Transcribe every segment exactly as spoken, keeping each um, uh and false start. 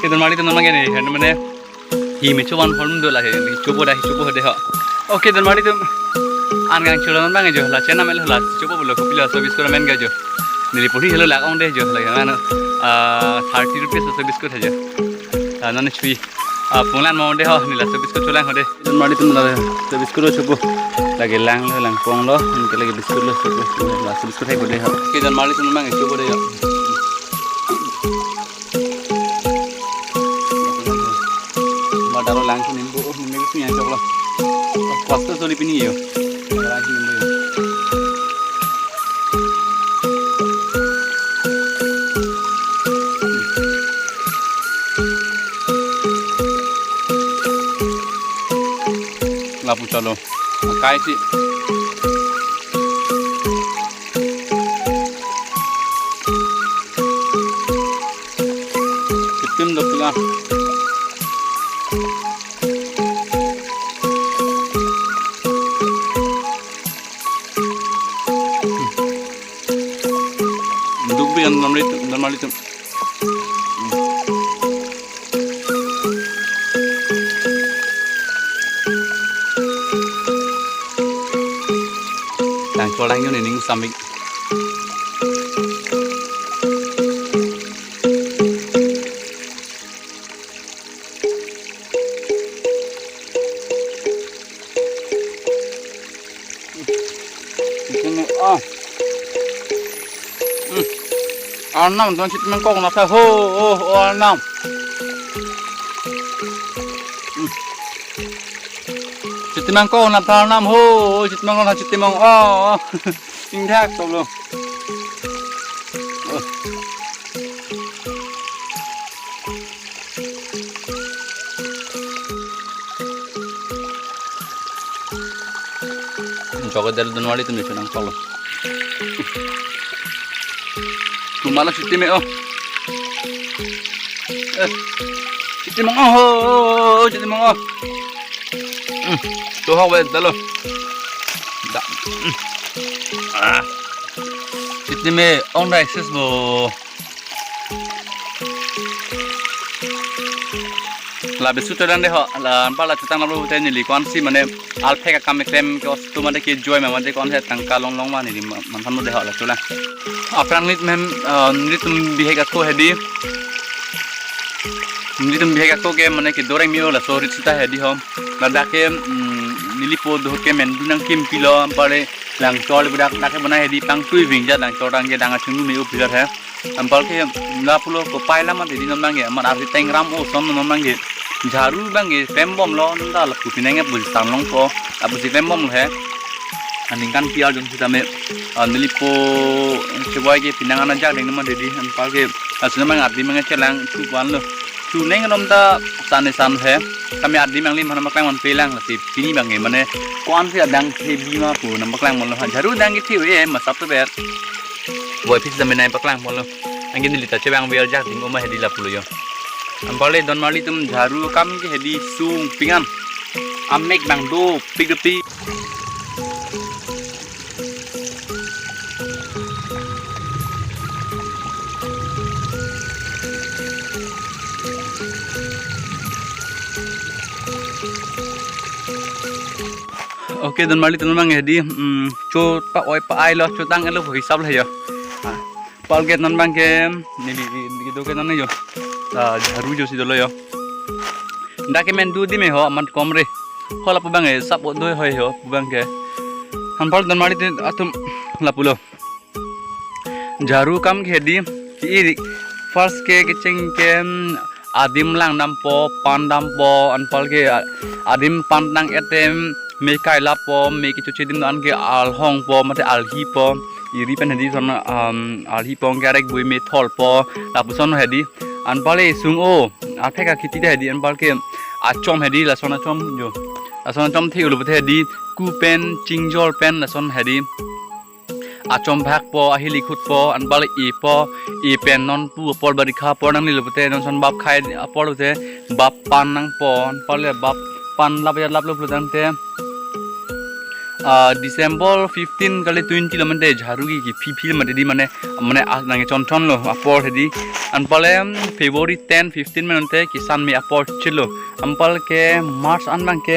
Donmarlitum, non abangke ne, mane, hi me chovan hol do la he, chopo da, chopo de ho. Okay, donmarlitum, an gang cholo non abangke jo, la chena mel la, chopo bolo, kopilo, service kora men ga jo. Neli puri helo lak ong de jo, la ano, ah, thirty rupees service ko tha jo. Ah, non chui. Ah, punglan mo de ho, neli service ko cholang ho de. Donmarlitum la, service ko chopo. Lake lang lo, lang pong lo, anke lake biscuit lo, chopo. La service ko thai ko de ho. Okay, donmarlitum, non abangke chopo de jo. Ba daro lang ke nimbu, oh, nimbu ke punya chok lo. Kos to soli pini yo. Lang ke nimbu yo. Lapu chalo. Kai si. Chitim dok pila. Duk bi an normally, normally tu. Tang cholang yun ining samik. Chitim, ah. Hmm. Arnam, don chitim kong na ho, oh, oh, Arnam. Hmm. Chitim kong na Arnam ho, oh, chitim kong na chitim kong, oh, oh. Ingthak to lo. Oh. Choke del donmarlitum, neli chenang solo. Tumala chitim e, oh. Eh. Chitim e, oh, oh, oh, oh, chitim e, oh. Hmm. To ho we dalo. Da. Hmm. Ah. Chitim e, ong da access bo. La bisu chodan de ho, la anpar la chutang nablo te neli ko-an si mane alphek akam eklem ke ostu mane ke joy ma mane ko-an he tangka long long ma neli ma-, manthan de ho la chula. Aphrang nit mem, ah, nelitum bihek ako hedi. Nelitum bihek ako ke mane ke doreng mio laso rit sita hedi ho. Ladak ke, mm, nelipo do ke men dunang kim pilo anpar le langchor le budak dak ke bana hedi pangtui vingja langchor tang ke dang achung me-o pilar he. Anpar ke lapulo kopai lam ante di non abangke amat arsi tengram oson non abangke. Jharu abangke pembom lo nunda lapu pinang ke bul tan longpo. Lapu si pembom lo he. Aningkan piar jong sitame, ah, nelipo chewai ke pinang ana jak deng non ante di anpar ke asin abang ardi abangke chelang tu pan lo. Tu neng nom ta sane san he. Kami ardi abang lim hana maklang man pelang lasi pini abangke mane ko-an si adang the bima pu nam paklang molo ha. Jharu adang ke the e masap to ber. Boy phis dam nai paklang molo. Anke neli ta chevang vel jak ding oma hedi lapulo yo. Anpar le donmarlitum jharu akam ke hedi sung pingan. Amek abang dopik dopik. Okay, donmarlitum abang hedi, mm, cho pa-oi pa-ai lo, chotang elo hisap lo yo. Ah, anpar ke non abangke, neli, neli, neli do ke non yo. Ah, jharu jo si dolo yo. Dak ke men du di me ho, amat kom re. Ho lapu abangke, sap o do ho ho, pu abangke. Anpar donmarlitum atum lapulo. Jharu akam ke hedi, ki iri, first ke kecheng ke, mm, adim lang dampo, pan dampo, anpar ke, ah, adim pan dang etem, me kai lapo, me kechoche adim an ke alhong po, mate alhi po, iri pen hedi son, um, alhi po, anke arek bui me thol po, lapuson hedi, anpar le sung o, athek akhiti ta hedi, anpar ke achom hedi, lason achom jo, lason achom the ulo pute hedi, ku pen, chingjol pen, lason hedi. Achom bhak po, ahili khut po, anpar le e po, e pen non pu apor barikha apor nang lilo pute, non son bap khai apor pute, bap pan nang po, anpar le bap pan lap ya lap lo pute tangte. ah, December fifteen kali twenty lo mante jharu ke kephi phi lo mante di mane, mane ah, nangchon chon lo apor hedi. Anparle, um, February ten, fifteen mante kisan me apor chelo. Anparke March an abangke,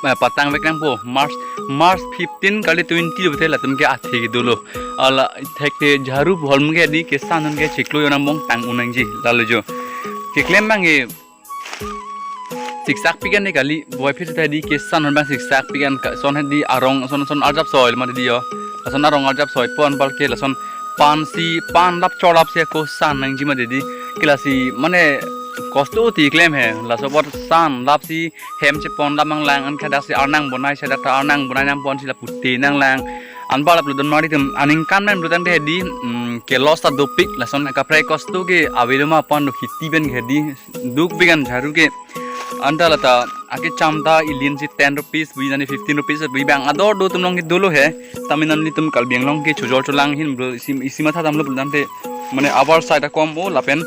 eh, patang vek nangpo, March, March fifteen kali twenty lo bete latum ke athe kedo lo. Ala thekte jharu holmu ke di kesan an ke chiklo jona mong tang un nangji lalo jo. Keklem abang e siksak pik an ne kali, boy phit ta di kesan an abang siksak pik an ka son hedi arong son son arjap soi mati di jo. Lason arong arjap soi pon anparke lason pan si pan lap chor lap si ako san nangji mati di. Ke lasi mane kosto ti klem he. Laso apot san lap si hem chepon lap nanglang, an khadak si arnang bonai, sadak ta arnang bonai nangpon si lapu te nanglang. Anpar lap lo don mari tum aningkan men blo tangte hedi, mm, ke loss ta dopik, lason kaprek kosto ke ave lo ma pon do khiti pen ke hedi duk pik an jharu ke. Anta lata akecham ta ilin si ten rupees, bui nani fifteen rupees, bui abang ador do atum along ke dolo he. Tame nanglitum Karbi Anglong ke chojor cholang ahin bro, isi, isi matha damlo blo tangte mane our side akom o lapen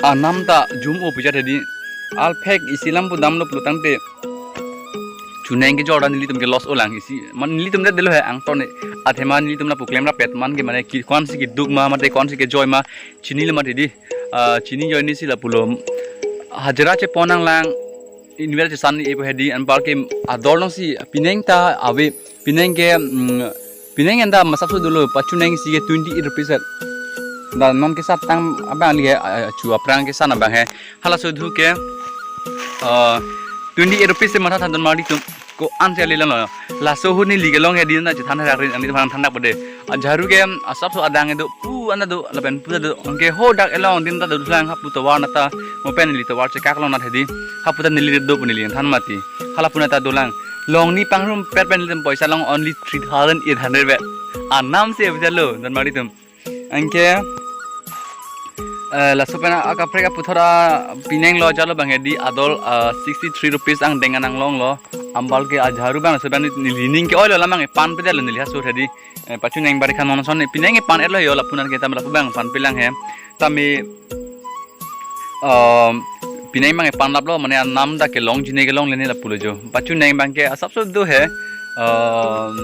anam ta jum o puja hedi. Alphek isi lam pu damlo blo tangte chuneng kejor ta nelitum ke loss olang isi. Mane nelitum det delo he angton e. Athema nelitum lapu klem rapet man ke mane ke-on si keduk ma, mate ke-on si kejoi ma, chini le mati di. Ah, chini joini si lapulo. Hajira chepon nanglang, inverter chesan ni epo hedi, anparke ador along si penang ta ave, penang ke, mm, penang anta masap so dolo, pachuneng si ke twenty eight rupees at. Dan non ke sap tang abang li he, ah, chu aphrang kesan abang he. Halaso duk ke, ah, twenty eight rupees si matha than don mari tum. Ko-an si ali lang lo. Laso ahut neli kelong hedi na chethan thak ri, ani than thak pade. Ajharu ke asap so adang do pu an do lapen pu do. Anke hadak elong din ta dolang hapu tovar nata. Mo pen neli tovar chekak long nat hedi. Hapu ta neli do pu neli than mati. Hala pu nata dolang. Longni pangrum per pen nelitum poisa long only three thousand eight hundred be. Anam si abjalo don mari tum. Anke, eh, laso pen akaprek aputhot a penang lo jalo abang hedi ador, eh, sixty three rupees angdeng an nanglong lo. Anparke ajharu abang laso abang neli ning ke-oi lo lamang e pan pedal lo neli haso hedi. Eh, pachuneng bari khan non son penang e pan et lo yo lapu an ke tame lapu abang pan pelang he. Tame, um, penang abang e pan lap lo mane anam ta kelong jine kelong le ne lapulo jo. Pachuneng abang ke asap so do he. Um,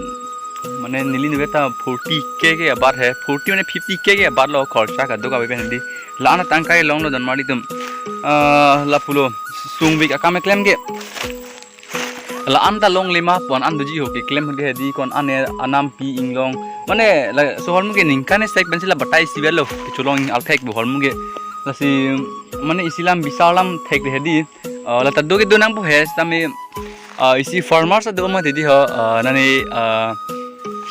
mane neli nube ta forty K ke abat he, forty mane fifty K ke abat lo khorcha kaduk ave pen hedi. La-an atangka long lo don mari tum. Ah, lapulo sungvik akam keklem ke. La-an ta longle ma pon an doji ho keklem ke hedi ko-an ne anam pi inglong. Mane laso holmu ke ningkan e sek pen si la batai si belo. Kecholong alphek pu holmu ke. Lasi mane isi lam bisar lam thek de hedi. Ah, lata do ke do nangpo he tame, ah, isi farmers do mati di ho, ah, nani, ah,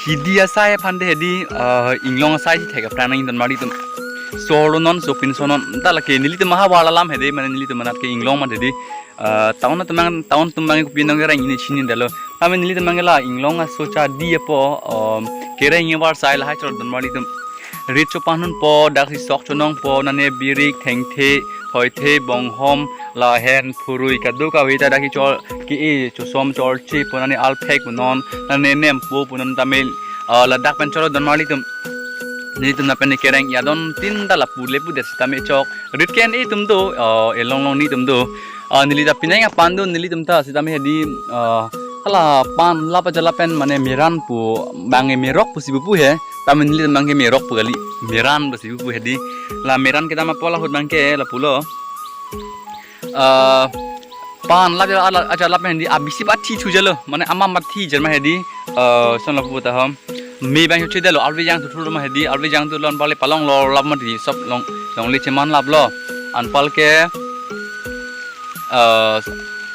hidi asai aphan de hedi, ah, inglong asai si thek aphrang nang don mari tum. Solo non sopin sonon ta lake nelitum ha wala lam hedi mane nelitum anat ke inglong mati di. Ah, town atum abang, town atum abang kopi nang kereng ini chini dalo. Tame nelitum abang la inglong aso cha di apo, um, kereng e war sai lahai chor don mari tum. Rit chopanun po, dak si sok chonong po, nane birik, thengthe, thoithe, bonghom, lahen, phurui, kaduk ave ta dak si chor ke-e, chosom chorche po, nane alphek pu non, nane nempo pu non tame, ah, ladak pen chor don mari tum. Nelitum na pen kereng ya don tin ta lapu le pu det tame chok. Rit ke-en e atum do, ah, elong long ni atum do. Ah, neli ta penang apan do, nelitum ta sitame hedi, ah, hala pan lap aja lapen mane meran pu abang e merok pusi pupu he. Tame nelitum abang ke merok pu kali, meran pusi pupu hedi. La meran kedam apo lahut abang ke lapulo. Ah, pan lap aja, aja lapen hedi abisi pathi thu jalo. Mane ama mathi jar ma hedi, ah, son lapu ta hom. Me abang chedelo, arve jang thu thu ma hedi, arve jang thu lon bale palong lo lap mati sop long, longle cheman lap lo. Anparke, eh,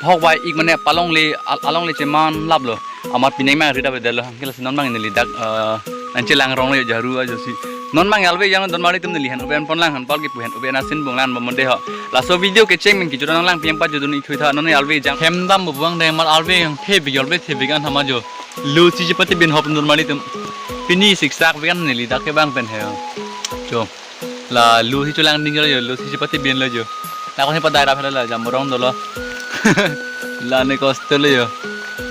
hok bai ik mane palongle, al-, alongle cheman lap lo. Amat penang abang rit ave delo, anke lasi non abang neli dak, eh, nangchelang rong lo jharu ajo si. Non abang arve jang don mari tum neli han uben pon lang anparke pu han uben asin bung lan bomode ho. Laso video kecheng men kejut nanglang piang pa judun ik thui tha non arve jang. Hem dam bu buang deng mar arve jang the big arve the big an hama jo. Lu si chepate bin hop don mari tum. Pini siksak bik an neli dak ke abang pen he. Jo. La lu si cholang ding jo, lu si chepate bin lo jo. La ko si padai ra phela la jam rong dolo. La ne kosto lo jo.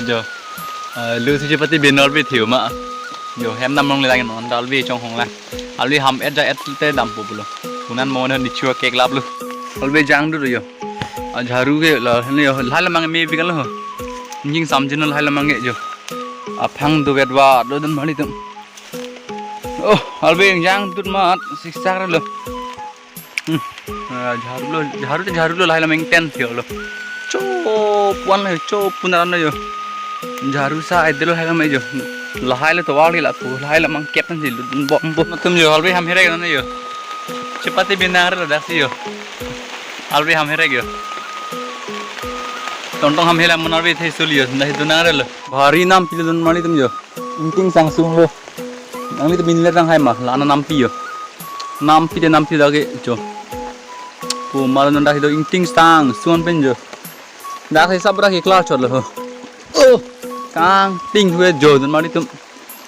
Jo. Ah, lu si chepate bin nor bi thiu ma. Jo, hem nam rong le lang non dal bi chong hong lang. Albi ham et ja et te dam pu pulo. Kunan mo ne ni chua kek lap lo. Albi jang du jo. Ah, jharu ke la ne jo. La la mang me bi kan lo. Ingting samjin lo lahai alam abangke jo. Aphang dovet vatlo donmarli atum. Oh, albi ingjang tut mat siksak lo. Hmm. Ah, jharu lo, jharu te jharu lo lahai alam ingten thio lo. Cho puan lo, cho punaran lo jo. Jharu sa ide lo lahai alam jo. Lahai lo tovar ke lapu, lahai alam angkep nangji lo, bom bom. Atum jo, albi ham herek nang jo. Chepate binang lo daksi jo. Albi ham herek jo. Tongtong ham hela munar bi the sul jo. Dah itu nang lo. Bhari nampi lo donmarli atum jo. Ingting sangsung lo. Nanglitum binle tang hai ma, la-an nampi jo. Nampi te nampi dak ke jo. Pu malu non dak do ingting sangsung pen jo. Dak si sab dak ke klar chot lo. Oh, kangting hue jo donmarli atum.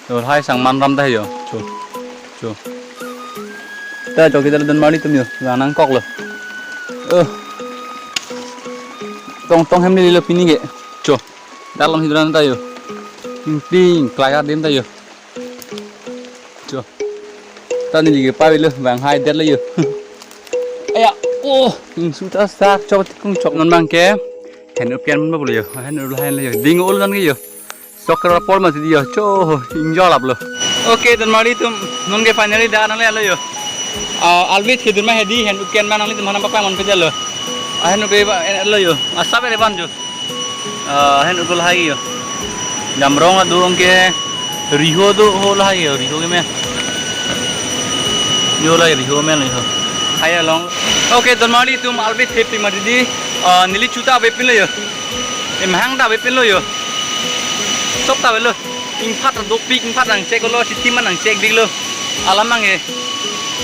Jo lahai sang manram dah jo. Jo. Jo. Ta jo kita donmarli atum jo. Lang nangkok lo. Oh. Tongtong hem ni lo pini ke. Jo. Dak along hidran ta jo. Ingting klaya dem ta jo. Jo. Ta neli ke pa lo bang hai det lo jo. Aya, oh, ingsu ta sak chok tikung chok non abangke. Hen upian mon ba lo jo. Hen ul hen lo jo. Ding ul non ke jo. Sok kera por mati di jo. Cho, ingjolap lo. Okay, donmarli atum, non ke finally dak nangle lo jo. Ah, albi thidun ma hedi, hen upian ma nanglitum aphan nangpaklang mon pejal lo. Ah, hen upian lo jo. Asap ere ban jo. Ah, hen uko lahai jo. Jamrong adung ke riho do ho lahai jo, riho ke me. Jo lahai riho me riho. Hai along. Okay, donmarli atum albi thip pima didi. Ah, neli chuta avepin lo jo. Emhang ta avepin lo jo. Sok ta avelo. Ingphat dopik, ingphat nangchek lo, chitim nangchek dik lo. Alam abangke.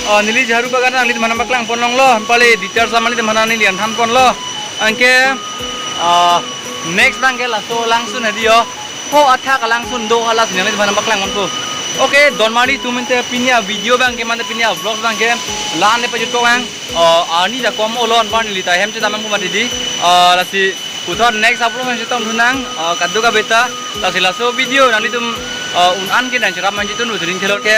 Ah, neli jharu bagan nanglitum aphan nangpaklang pon longlo. Pale details alam nanglitum aphan neli an than pon lo. Anke, ah, next abangke laso alangsun hedi jo. Ho athak alangsun do hala si nanglitum aphan nangpaklang ponpo. Okay, donmarli atum, inte pini avideo abangke mate pini avlogs abangke la-an le pajut ko ang. Ah, arni jakom olon bar neli ta hem chedam nangpo mati di. Ah, lasi puthot next avlog nangchetong thu nang, ah, kadokave ta. Lasi laso video nanglitum, ah, un-an ke nangcherap nangchetun ujuring thelo ke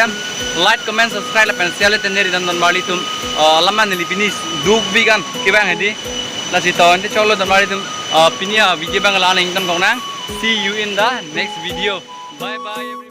like, comment, subscribe lapen share le tene ri donmarli atum. Ah, alam neli pini duk bigan kevang hedi. Lasi to ante choklo donmarli atum, ah, pini avideo abang la-an ingtonkok nang. See you in the next video. Bye bye everyone.